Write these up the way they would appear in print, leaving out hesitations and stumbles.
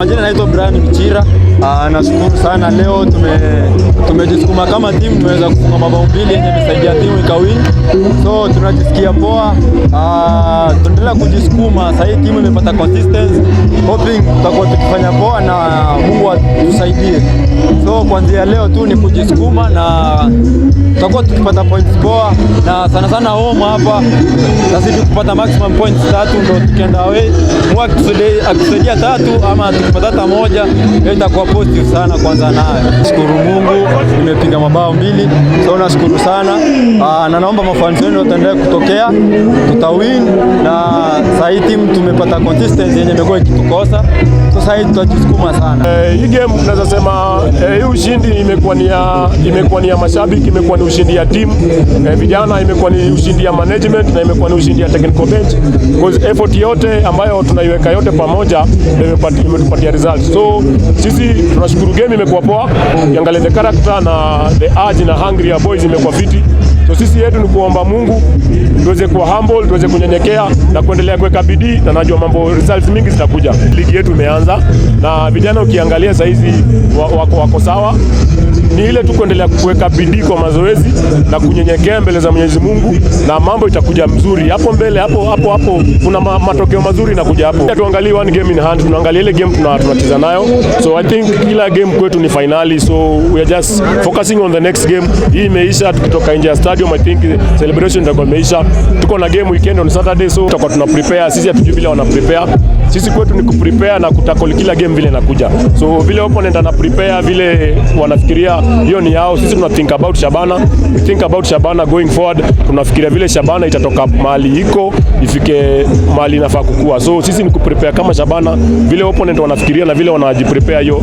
Majina naitwa Brian Michira. Nashukuru sana leo tumejisukuma kama timu, tumeweza kufunga mabao 2 yenye imesaidia timu ikawin. So tunajisikia poa. Tunaendelea kujisukuma. Sasa hii timu imepata consistency. Hoping tutakuwa tukifanya poa na Mungu atusaidie. So kuanzia leo tu ni kujisukuma na tutakuwa tukipata points poa, na sana sana home hapa tazidi kupata maximum points 3, ndo tukienda away Mungu akitusaidia 3 ama tukipata hata 1, hiyo itakuwa positive sana kwanza nayo. Shukuru Mungu nimepiga mabao 2, so nashukuru sana. Na naomba mafans wenu wataendelea kutokea, tutawin na sasa hii timu tumepata consistency yenye imekuwa ikitukosa, so sasa hii tutajisukuma sana. Hii game naweza sema hii ushindi imekuwa ni ya mashabiki, imekuwa ni ushindi ya timu vijana, imekuwa ni ushindi ya management na imekuwa ni ushindi ya technical bench, because effort yote ambayo tunaiweka yote pamoja imetupatia results. So sisi tunashukuru, game imekuwa poa, ukiangalia the character na the urge na hungry ya boys imekuwa fiti. So sisi yetu ni kuomba Mungu tuweze kuwa humble, tuweze kunyenyekea na kuendelea kuweka bidii, na najua mambo results mingi zitakuja. Ligi yetu imeanza na vijana ukiangalia saa hizi wako sawa, ni ile tu kuendelea kuweka bidii kwa mazoezi na kunyenyekea mbele za Mwenyezi Mungu, na mambo itakuja mzuri hapo mbele, hapo hapo hapo kuna matokeo mazuri inakuja hapo. Tuangalie one game in hand, tunaangalia ile game tunacheza nayo, so I think kila game kwetu ni finali, so we are just focusing on the next game. Hii imeisha, tukitoka nje ya stadium I think celebration itakuwa imeisha. Tuko na game weekend on Saturday, so tutakuwa tuna prepare. Sisi hatujui vile wana prepare, sisi kwetu ni kuprepare na kutackle kila game vile inakuja. So vile opponent ana prepare, vile wanafikiria, hiyo ni yao. Sisi tuna think about Shabana, we think about Shabana going forward. Tunafikiria vile Shabana itatoka mahali iko ifike mahali inafaa kukua. So sisi ni kuprepare kama Shabana, vile opponent wanafikiria na vile wanajiprepare, hiyo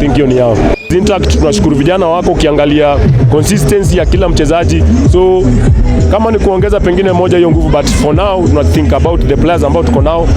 think hiyo ni yao. Intact, tunashukuru vijana wako, ukiangalia consistency ya kila mchezaji, so kama ni kuongeza pengine moja hiyo nguvu, but for now tuna think about the players ambao tuko nao.